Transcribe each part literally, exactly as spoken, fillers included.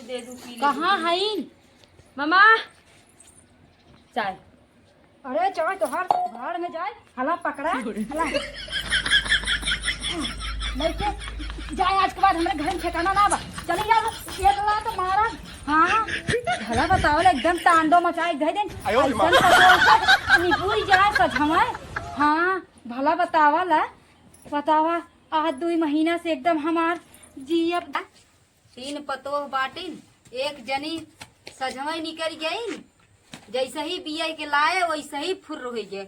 कहाँ हईन? मामा, चाय। अरे चाय तोहार भाड़ में जाए, हला पकड़ा, हला। लइके जाए, आज के बाद हमरे घर में ठिकाना ना बा। चली जा, एक लात मारा। हाँ, भला बताओ ले, एकदम तांडव मचाए धइ देन। आयो रे माँ। अइसन पतोह से निपुर जाए सजवै। हाँ, भला बतावा ला, बतावा, आज दुई महीना से एकदम हमार जियब। तीन पतोह बाटिन, एक जनी सजवै निकरि गइन, जइसे ही बिया के लाए, वइसे ही फुर्र होइ गए।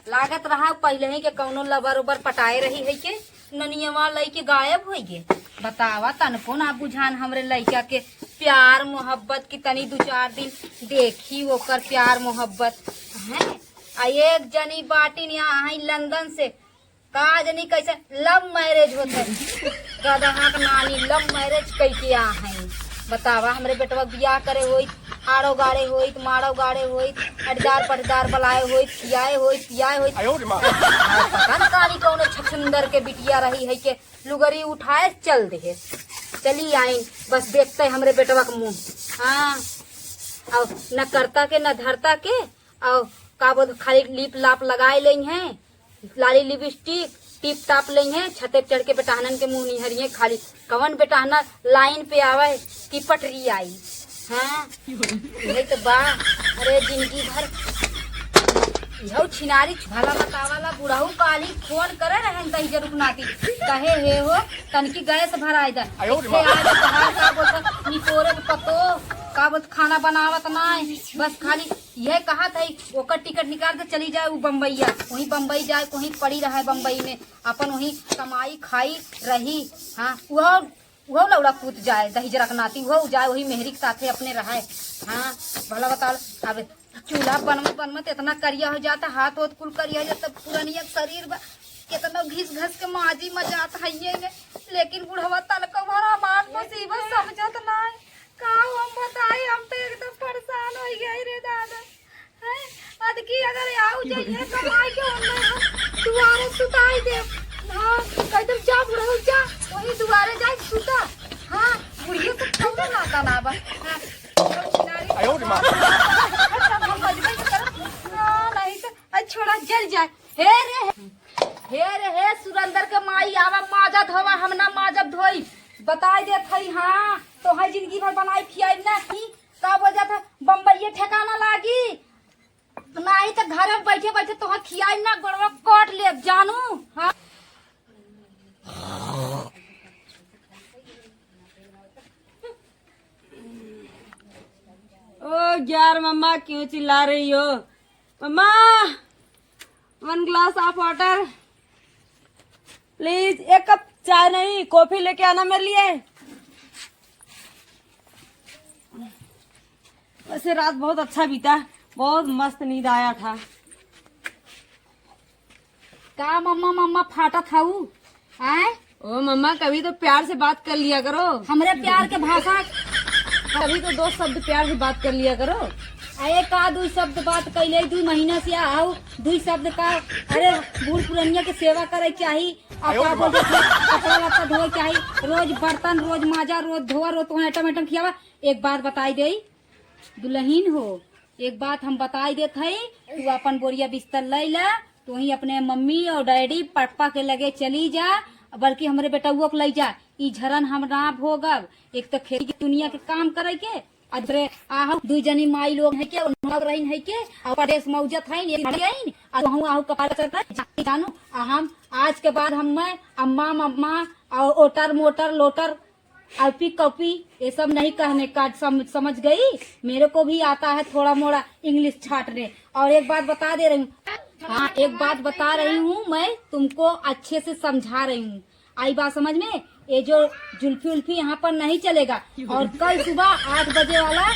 लागत रहा पहिले ही के कउनो लबर उबर पटाए रही है के, ननियवा लइके गायब होइ गए। बतावा, तनको ना बुझान हमरे लइका के प्यार मोहब्बत की, तनी दू चार दिन देखी ओकर प्यार मोहब्बत, हैं? आ एक जनी बाटिन यहाँ आई लंदन से, का जनी कैसे love marriage होत है। गदहा के नानी love marriage कइके आ हैं। बतावा, हमरे बेटवा के बियाह करे होइत, आड़ो गाड़े होइत, माड़ो गाड़े होइत, अटदार पटदार बलाए होइत, खियाए होइत, पियाए होइत। आयो रे माँ। आज पता न काली कउनो छछुंदर के बिटिया रही है के लुगरी उठाए चल देहे। चली आइन, बस देखते हमरे बेटवा के मुँह। हाँ, और न करता के, न धरता के, और का बोल, खाली लीप लाप लगाए लेइ हैं, लाली लिपस्टिक टिप टाप लेइ हैं, छते पे चढ़ के बेटहनन के मुँह निहरिये खाली। कवन बेटहना लाइन पे आवे कि पटरी आई? हाँ, यही तो बा। अरे जिंदगी भर इहौ छिनारी। भला बतावा ला, बुढ़ऊ काली फोन करे रहन दहिजर उपनाती, कहे, "हे हो, तनकी गैस भराए दा।" आयो रे इत्ते माँ। आज तोहार का बोलत, निपोरे के पतो, का बोलत, खाना बनावत नाय, बस खाली यह कहत है, ओकर टिकट निकाल के चली जाए उ बम्बईया, वहीं बम्बई जाए, वहीं पड़ी रहे बम्बई में, अपन वहीं कमाई खाई रही। हाँ, उहो, उहो लौड़ा कूद जाए, दहिजरा के नाती, उहो जाए, वही मेहरी के साथे अपने रहे। हाँ, भला बताओ, अब चूल्हा बनमत बनमत इतना करिया हो जाता, हाथ होत कुल करिया हो जाता, पुरनिया शरीर बा, कितना घिस घस के माजी मजात हइये में, लेकिन बुढ़वा तनको भर हमार मुसीबत समझत नाय। का हम बताई, हम तो एकदम परेशान होइ गई रे दादा। हैं? अदकी अगर आउ जाइए कमाई के, ओन्ने हम दुआरे सुताई दे। हाँ, कह दे, "जा बुढ़ऊ जा, वही दुआरे जाए सुता।" हाँ, बुढ़िया से कौनो नाता ना बा। हाँ, सब किनारे आयो रे माँ। सब हम बजबे न करब। हाँ, नहीं तो, अरे छोड़ा, जल जाए। हे रे, हे रे, हे सुरेंद्र के माई, आवा माजा धोवा, हम ना माजब धोई। बताई देत हई, हाँ, तोहई जिंदगी भर बनाई खियाई ना। का बोल जात है, बम्बईये ठिकाना लागी, नाहीं त घरे बैठे बैठे तोहर खियाई ना, गोड़वा काट लेब जानू। हाँ। ओ यार मम्मा, क्यों चिल्ला रही हो? मम्मा, one glass of water, please। एक कप चाय नहीं, कॉफी लेके आना मेरे लिए। वैसे रात बहुत अच्छा बीता, बहुत मस्त नींद आया था। का मम्मा मम्मा फाटत हऊ? आय? ओ मम्मा, कभी तो प्यार से बात कर लिया करो। हमरे प्यार के भाषा। कभी तो दो शब्द प्यार से बात कर लिया करो। अरे का दुई शब्द बात कैले, दुई महीना से आऊ दुई शब्द का? अरे बूढ़ पुरनिया के सेवा करे चाही, और का बोलते थे, कपड़ा लत्ता धोए चाही, रोज बर्तन, रोज माजा, रोज धोआ, रोज तो आइटम आइटम खियावा। एक बात बताई देई, दुलहिन हो, एक बात हम बताई देत हई, तू अपन बोरिया बिस्तर लई ला, तू ही अपने मम्मी और डैडी पापा के लगे चली जा, बल्कि हमरे बेटउओ के लई जा। ई झरन हम ना भोगब, एक तो खेती की दुनिया के काम करे के, अरे आहू दुई जनी माई लोग है के, उन लोग रहीन है के, और परदेस मौजत हईन, एक हट गईन, और तू आहू कपार चढ़ता है, जानू, आ हम आज के बाद हम मैं अम्मा मम्मा और ओटर मोटर लोटर अल्पी कॉपी ये सब नहीं कहने का, सम-, समझ गई? मेरे को भी आता है थोड़ा मोड़ा इंग्लिश छाटने। और एक बात बता दे रही हूँ, हाँ, एक बात बता रही हूँ, मैं तुमको अच्छे से समझा रही हूँ। आई बात समझ में? ये जो जुल्फी उल्फी यहाँ पर नहीं चलेगा। और कल सुबह आठ बजे वाला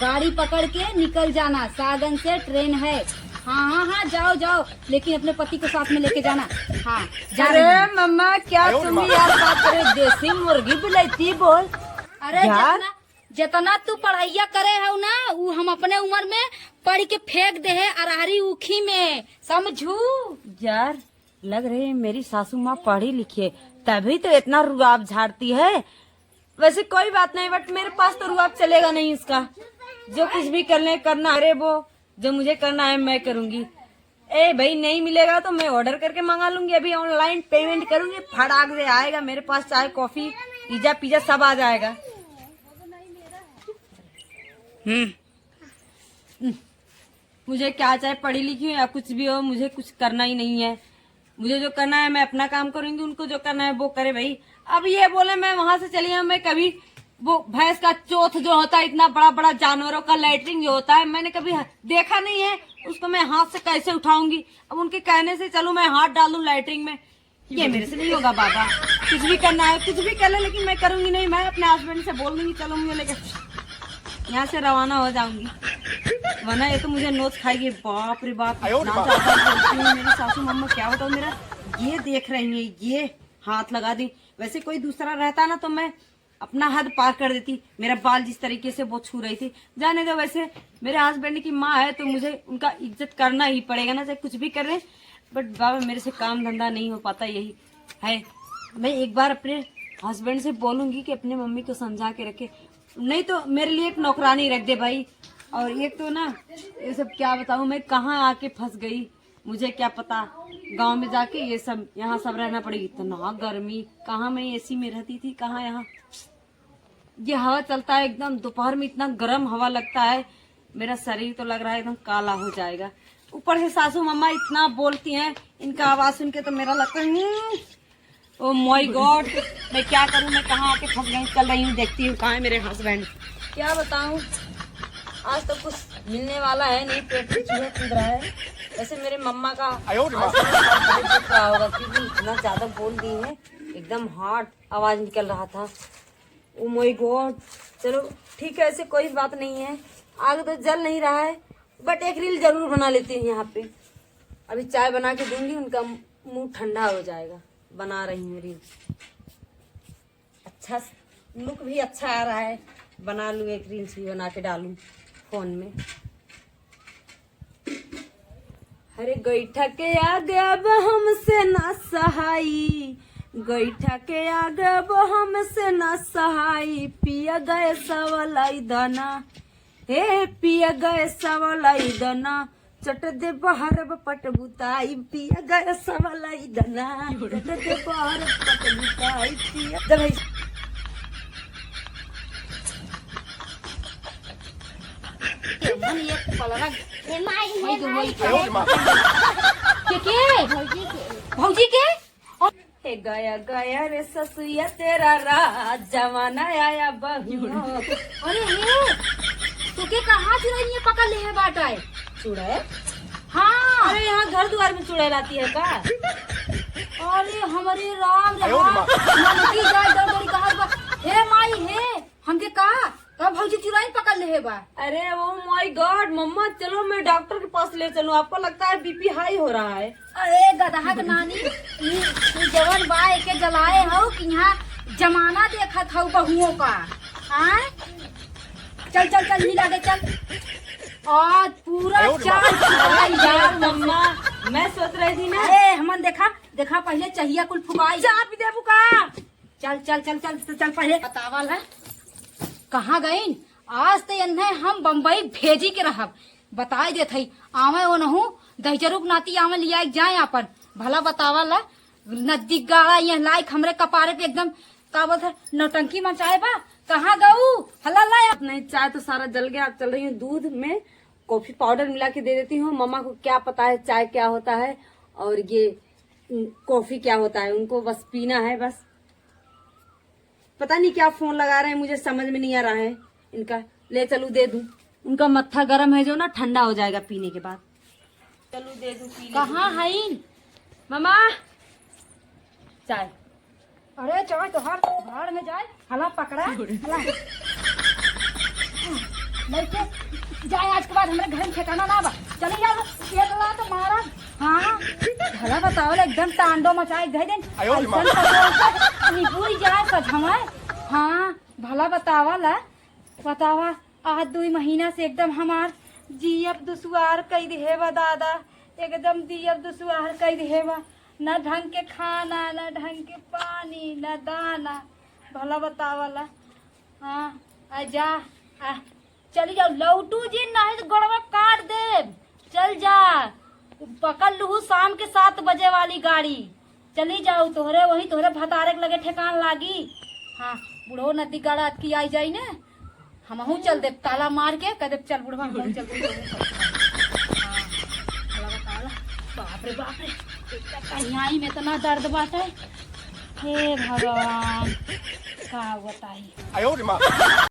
गाड़ी पकड़ के निकल जाना, सागन से ट्रेन है। हाँ, हाँ, हाँ, जाओ, जाओ, लेकिन अपने पति को साथ में लेके जाना। हाँ, जा रही हूँ। अरे मम्मा, क्या तुम ही यार बात करे, देसी मुर्गी बिलाती बोल। अरे यार। जितना, जितना तू पढ़ाइया करे हऊ ना, उ हम अपने उम्र में पढ़ के फेंक देहे अरहरी ऊखी में, समझू? यार, लग रही है मेरी सासू माँ पढ़ी लिखी है, तभी तो इतना रुआब झाड़ती है। वैसे कोई बात नहीं, but मेरे पास तो रुआब चलेगा नहीं इसका। जो कुछ भी करने करना, अरे वो जो मुझे करना है मैं करूंगी। ए भाई, नहीं मिलेगा तो मैं ऑर्डर करके मंगा लूंगी, अभी ऑनलाइन पेमेंट करूंगी, फटाक से आएगा मेरे पास, चाय कॉफी, पिज्जा पिज्जा सब आ जाएगा। हम्म। मुझे क्या, चाहे पढ़ी लिखी हो या कुछ भी हो, मुझे कुछ करना ही नहीं है। मुझे जो करना है मैं अपना काम करूंगी, उनको जो करना है वो करे भाई। अब ये बोले मैं वहां से चली आऊं, मैं कभी वो भैंस का चोथ जो होता है, इतना बड़ा बड़ा जानवरों का लैट्रिन जो होता है, मैंने कभी देखा नहीं है, उसको मैं हाथ से कैसे उठाऊंगी? अब उनके कहने से चलूं मैं हाथ डाल दूं लैट्रिन में? ये मेरे से नहीं होगा बाबा। कुछ भी करना है कुछ भी कर ले, लेकिन मैं करूंगी नहीं। मैं अपने हस्बैंड से बोल दूंगी, चलो मुझे लेके यहाँ से रवाना हो जाऊंगी, वरना ये तो मुझे नोच खाएगी। बाप रे बाप, इतना ज्यादा बोलती है मेरी सासू मम्मा, क्या बताऊँ। मेरा ये देख रही है, ये हाथ लगा दी। वैसे कोई दूसरा रहता ना तो मैं अपना हद पार कर देती। मेरा बाल जिस तरीके से वो छू रही थी, जाने दो। वैसे मेरे हस्बैंड की माँ है तो मुझे उनका इज्जत करना ही पड़ेगा ना, चाहे कुछ भी कर रहे हैं। बट बाबा, मेरे से काम धंधा नहीं हो पाता, यही है। मैं एक बार अपने हस्बैंड से बोलूंगी कि अपने मम्मी को समझा के रखे, नहीं तो मेरे लिए एक नौकरानी रख दे भाई। और एक तो ना, ये सब क्या बताऊं, मैं कहाँ आके फंस गई, मुझे क्या पता। गांव में जाके ये सब, यहाँ सब रहना पड़ेगी। इतना गर्मी, कहाँ मैं एसी में रहती थी, कहाँ यहाँ। ये हवा चलता है एकदम, दोपहर में इतना गर्म हवा लगता है, मेरा शरीर तो लग रहा है एकदम काला हो जाएगा। ऊपर से सासू मम्मा इतना बोलती हैं, इनका आवाज सुन के तो मेरा लगता है, हम्म, ओ माय गॉड, मैं क्या करूं, मैं कहाँ आके फंस गई। चल रही हूँ, देखती हूँ कहाँ है मेरे हस्बैंड। क्या बताऊं, आज तो कुछ मिलने वाला है नहीं, पेट में चूहे कूद रहा है। वैसे मेरे मम्मा का आयो रे माँ। आज तो बहुत दुख रहा होगा, क्योंकि इतना ज्यादा बोल दी है, एकदम हार्ड आवाज निकल रहा था। ओ माय गॉड, चलो ठीक है, ऐसे कोई बात नहीं है। आग तो जल नहीं रहा है, बट एक रील जरूर बना लेती हूँ यहाँ पे। अभी चाय बना के दूंगी, उनका मुंह ठंडा हो जाएगा। बना रही हूँ रील। अच्छा, लुक भी अच्छा आ रहा है। बना लूँ, एक रील्स भी बना के डालूँ फोन में। अरे गैठा के आग अब हमसे ना सहाई, गैठा के आग अब हमसे ना सहाई, पिया गैस वाला ई दाना, हे पिया गैस वाला ई दाना, चट दे बहर पट बुताई, पिया गैस वाला ई दाना, चट दे बहर पट बुताई, पिया। जब है मन ये पलरा ए माई, ए वही तो माई, वही ए के, के? भौजी के। भौजी के? हे गया, गया रे ससुया तेरा राज, जमाना आया बहू। अरे हे, तोके कहाँ चुड़ैल पकड़ ले है बाटा है? चुड़ैल? हाँ। अरे यहाँ घर द्वार में चुड़ैल आती है का? अरे हमरे राम रे, आयो रे माँ। मन की जाए दौड़ दौड़ी कहाँ बा? हे माई हे, हमके का? का भौजी चुड़ैल पकड़ लेहे बा? अरे ओ माय गॉड मम्मा, चलो मैं डॉक्टर के पास ले चलूं, आपको लगता है बीपी हाई हो रहा है। अरे गदहा के नानी, ई, ई जवन बा एके जलाए हौ कि यहाँ जमाना देखत हौ बहुओं का। आय? चल चल चल, हिला दे चल। आज पूरा आयो रे चाल बाप। अरे यार मम्मा, मैं सोच रही थी ना। अरे हमन देखा, देखा पहिले चहिया कुल फुकाई। चाप देबू का? चल चल चल चल चल, चल पहिले बतावल है कहाँ गईन। आज तो इन्हें हम बम्बई भेजी के रहब, बताई देत हई। आवे ओनहू दहिजरू के नाती आवे लिया के जाए आपन। भला बतावल है नजदीक गाड़ा ये लाइक हमरे कपारे पे एकदम का बोलत है नौटंकी मचाए बा। कहाँ गऊ? हला लाया। नहीं, चाय तो सारा जल गया। अब चल रही हूँ दूध में कॉफी पाउडर मिला के दे देती हूँ। मम्मा को क्या पता है चाय क्या होता है। और ये कॉफी क्या होता है, उनको बस पीना है बस। पता नहीं क्या फोन लगा रहे हैं, मुझे समझ में नहीं आ रहा है इनका। ले चलू दे दूं। उनका मत्था गरम है जो ना ठंडा हो जाएगा पीने के बाद। चलू दे दूं पी ले। कहाँ हईन? मम्मा, चाय। अरे चाय तोहार भाड़ में जाए। हला पकड़ा, हला। लइके जाए, आज के बाद हमरे घर में ठिकाना ना बा। चली जा, एक लात मारा। हाँ, भला बताओ, एकदम तांडो मचाए धइ देन। आयो रे माँ। ऐसन पकड़ के निपुर जाए सजवाए। हाँ, भला बतावा ला, बतावा, आज दुई महीना से एकदम हमार जियब दुसवार कई दिहे बा दादा, एकदम जियब दुसवार कई दिहे बा। ना ढंग के खाना, ना ढंग के पानी, ना दाना। भला बतावा ला, हाँ, आ जा, आ, चली जाउ, लौटू जिन, नाहीं तो गोड़वा काट देब। चल जा, पकड़ लूहू शाम के सात बजे वाली गाड़ी। चली जाउ, तोहरे वहीं तोहरे भतारे के लगे ठेकान लागी। हाँ, बुढ़ो नदी गाड़ा अटकी आई जाई ने, हमहू चल देब ताला मार के, कह देब, "चल बुढ़वा, हमहू चल देब।" हाँ, ताला, ताला। बाप रे बाप रे, इतना कहियाई में इतना दर्द बाटे। हे भगवान, का बताई।